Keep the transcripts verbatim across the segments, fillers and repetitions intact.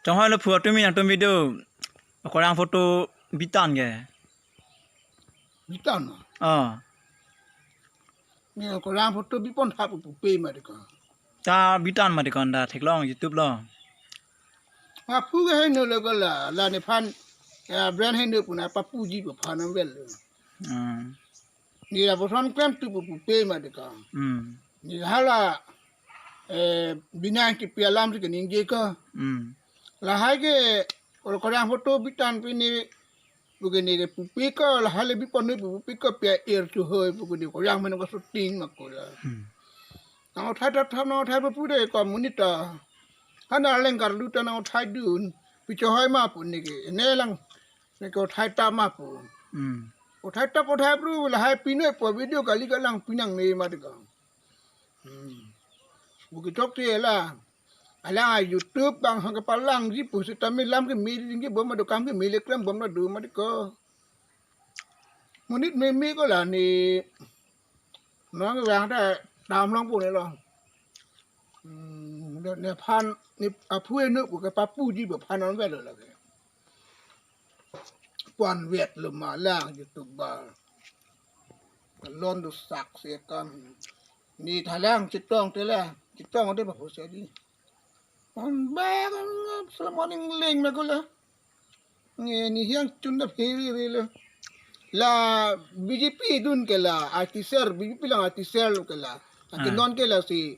Chonghoi lo phu atum, nangtum video. Okorang photo bitan ke. Bitan ma? Oh. Ni okorang photo bipon thap pupe ma deko. Ta bitan ma deko, da theklong YouTube lo. Aphu ke heno lo ko la, la nephan, ya brand heno puna papuji pu phan anvet lo. Hmm. Ni la boson klem tu pu pupe ma deko. Hmm. Ni hala, eh, Bina Engtipi alam si keningje ko. Hmm. Lahai ke, okorang photo bitan pini, pu ke ni ke pupe ko, lahai le bipon ni pu pupe ko, pia air chu hoi, pu ke ni okorang men ko shooting ma ko la. Hmm. Nang othai ta tham, nang othai pu de ko monit ta. Hana leng karlu ta nang othai dun, pi cho hoi ma pu ni ke, ne lang, ne ko othai ta ma pu. Hmm. Othai ta othai pru, lahai pinoi po video kali kalang pinang ne ma deko. Hmm. Pu ke chokche la. Alang a YouTube bang hang kepalangji pusitame lam keme dingji bom ma do, kam keme le klem bom ma do ma deko. Monit meme ko la ni nang vang ta damlong pu ne lo. Hmm, ne, nephan ni aphu heno pu ke papuji pu phan anvet lo lake. Pu anvet lo ma lang YouTuber. Lon do sak se kan. Ni thalang chetong te la, chetong te ba ho se di. Pon bag Solomon Engleng ma ko la. Ni, ni hiang chun da phiri ri lo. La BJP dun ke la, artiser, BJP lang artiser lo ke la. Lake Ah. non ke la si,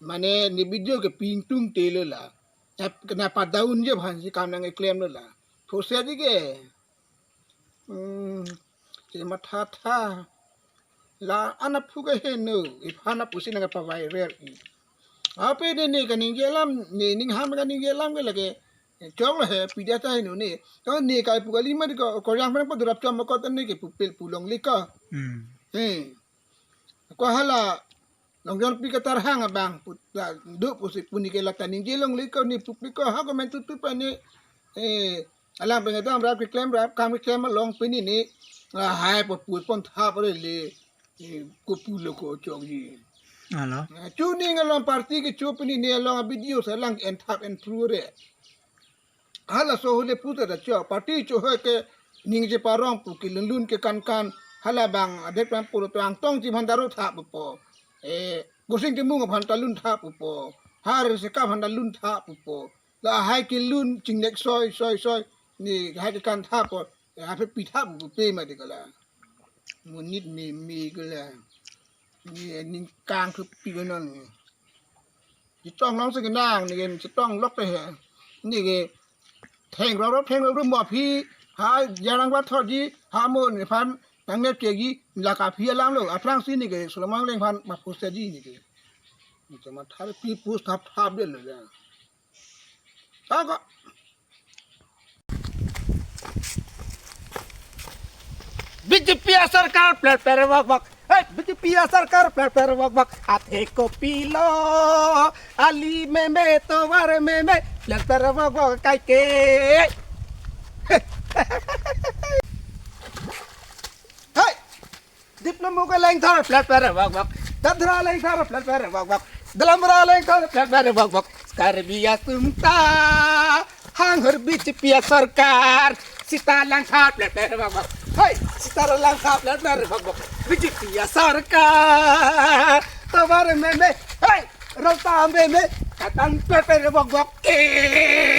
mane ni video ke pintung te lo la. Ap kena pa daun je bhan si kam nang eklem lo la. Ho se di ke. Hmm, si matha tha. La an aphu ke heno, iphan apusi nang pa viral i. Ape ne ne kaningje alam, ne ning ham kaningje alam ke lake. Chok lo he, pida ta heno ne. To ne kai pu kali ma deko, okorang phan pa durap chom ko ta ne ke pupil pulong le ko. Hmm. He. Ko hala Longjon pi katar hang abang put, la, do pusi pu ni ke la kaningje longle ko ni pupi ko ha ko men tutu pa ni, eh, alang pengen dam rap keklem rap kam keklem along pini ni, ah, hai po put pon thap re le, eh, ko pulo ko chokji. Alo. Ah, chu ni ngalong party ke chu pini ni along video sa lang en thap en thru re. Halaso hule puta da cho, party cho ho ke ningje parong pu ke lunlun ke kan kan, hala bang adek ram puro tuang tong ji bhandaro thap po. Eh, Gosing Timung bhanta lun thap po. Har se ka bhanta lun thap po. Lahai ke lun chingnek soi, soi, soi. Ni hai ke kan thap po. Eh, aphi pi thap po pe ma deko la. Monit meme ke la. Ni ning kang ke pi ko non. Chetong long si kenang, ni ke chetong lok te he. Ni ke theng roro, theng roro mo aphi, ha jarang ba thor ji, ha mo ni phan, nang ne che ji, la ka phi alam lo, aphrang si ni ke, Solomon Engleng phan, ma post ji ni ke. Ni ke ma thar pi post thap thap de lo ya. Ta ko. BJP a sarkar pler per wak wak. Hey, BJP a sarkar pler per wak wak. Athe kopilo. Ali meme tovar meme. Pler per wak wak kai ke. Hey. Diploma ke lengthar pler per wak wak. Dadra lengthar pler per wak wak. Dalamra lengthar pler per wak wak. Karbi atum ta hanghur BJP a sarkar. Sita lengthar pler per wak wak. Hei, sita lengthar pler per wak wak. BJP a sarkar. Tovar meme. Hei, rota meme. Katan pler per wak wak. Eh.